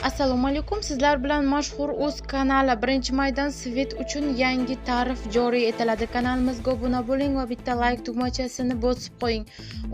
Assalomu alaykum. Sizlar bilan mashhur o'z kanali 1-maydan svet uchun yangi tarif joriy etiladi. Kanalimizga obuna bo'ling va bitta like tugmachasini bosib qo'ying.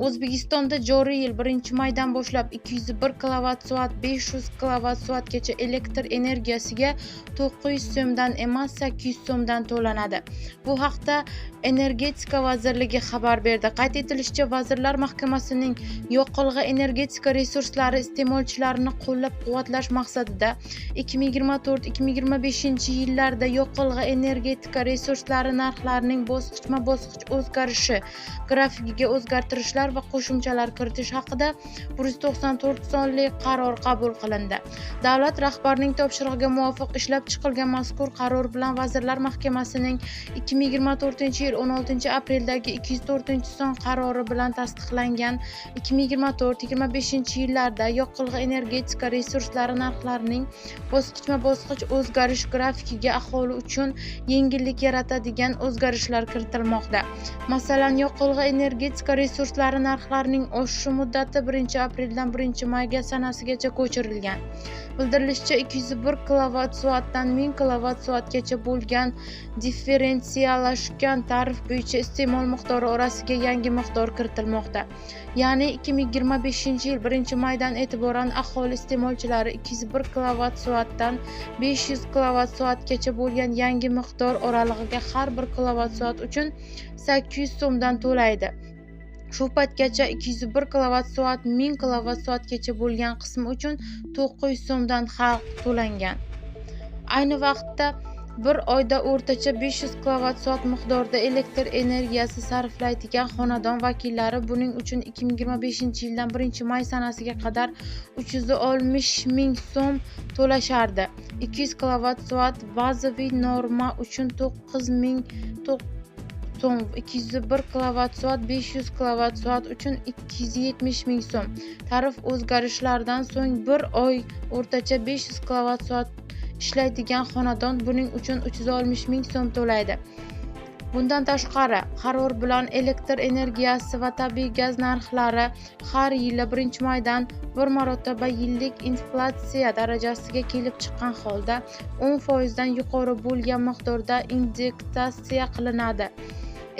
O'zbekistonda joriy yil 1-maydan boshlab 201 kilovat-soat 500 kilovat-soatgacha elektr energiyasiga 900 so'mdan emas, 800 so'mdan to'lanadi. Bu haqda Energetika vazirligi xabar berdi. Qayd etilishicha, Vazirlar Mahkamasining yoqilg'i energetika resurslari iste'molchilarini qo'llab-quvvatlash maqsadida 2024-2025 yillarda yoqilg'i energetika resurslari narxlarining bosqichma-bosqich o'zgarishi grafikiga o'zgartirishlar va qo'shimchalar kiritish haqida 194 sonli qaror qabul qilindi. Davlat rahbarining topshirig'iga muvofiq ishlab chiqilgan mazkur qaror bilan Vazirlar Mahkamasining 2024-yil 16-apreldagi 204-son qarori bilan tasdiqlangan 2024-2025 yillarda yoqilg'i energetika resurslari narxlarining bosqichma-bosqich o'zgarish grafikiga aholi uchun yengillik yaratadigan o'zgarishlar kiritilmoqda. Masalan, yoqilg'i energetika resurslari narxlarining oshishi muddati 1-apreldan 1-mayga sanasigacha ko'chirilgan. Bildirilishicha, 201 kilovat-soatdan 1000 kilovat-soatgacha bo'lgan differensiallashgan tarif bo'yicha iste'mol miqdori orasiga yangi miqdor kiritilmoqda. Ya'ni 2025-yil 1-maydan e'tiboran aholi iste'molchilari 201 kilovat-soatdan 500 kilovat-soatgacha bo'lgan yangi miqdor oralig'iga har bir kilovat-soat uchun 800 so'mdan to'laydi. Shu paytgacha 201 kilovat-soat 1000 kilovat-soatgacha bo'lgan qismi uchun 900 so'mdan haq to'langan. Ayni vaqtda bir oyda o'rtacha 500 kilovat-soat miqdorida elektr energiyasi sarflaydigan xonadon vakillari buning uchun 2025-yildan 1-may sanasiga qadar 360 ming so'm to'lashardi. 200 kilovat-soat bazaviy norma uchun 9000 so'm, 201 kilovat-soat 500 kilovat-soat uchun 270 ming so'm. Tarif o'zgarishlaridan so'ng bir oy o'rtacha 500 kilovat-soat ishlaydigan xonadon buning uchun 360 ming so'm to'laydi. Bundan tashqari, qaror bilan elektr energiyasi va tabiiy gaz narxlari har yili 1-maydan bir marotaba yillik inflyatsiya darajasiga kelib chiqqan holda 10% dan yuqori bo'lgan miqdorda indeksatsiya qilinadi.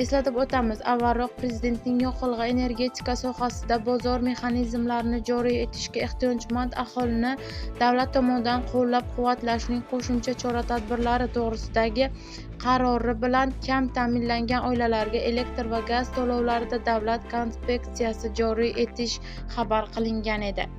Eslatib o'tamiz, avvalroq Prezidentning yoqilg'i energetika sohasida bozor mexanizmlarini joriy etishga ehtiyojmand aholini davlat tomonidan qo'llab-quvvatlashning qo'shimcha chora-tadbirlari to'g'risidagi qarori bilan kam ta'minlangan oilalarga elektr va gaz to'lovlarida davlat kompensatsiyasi joriy etish xabar qilingan edi.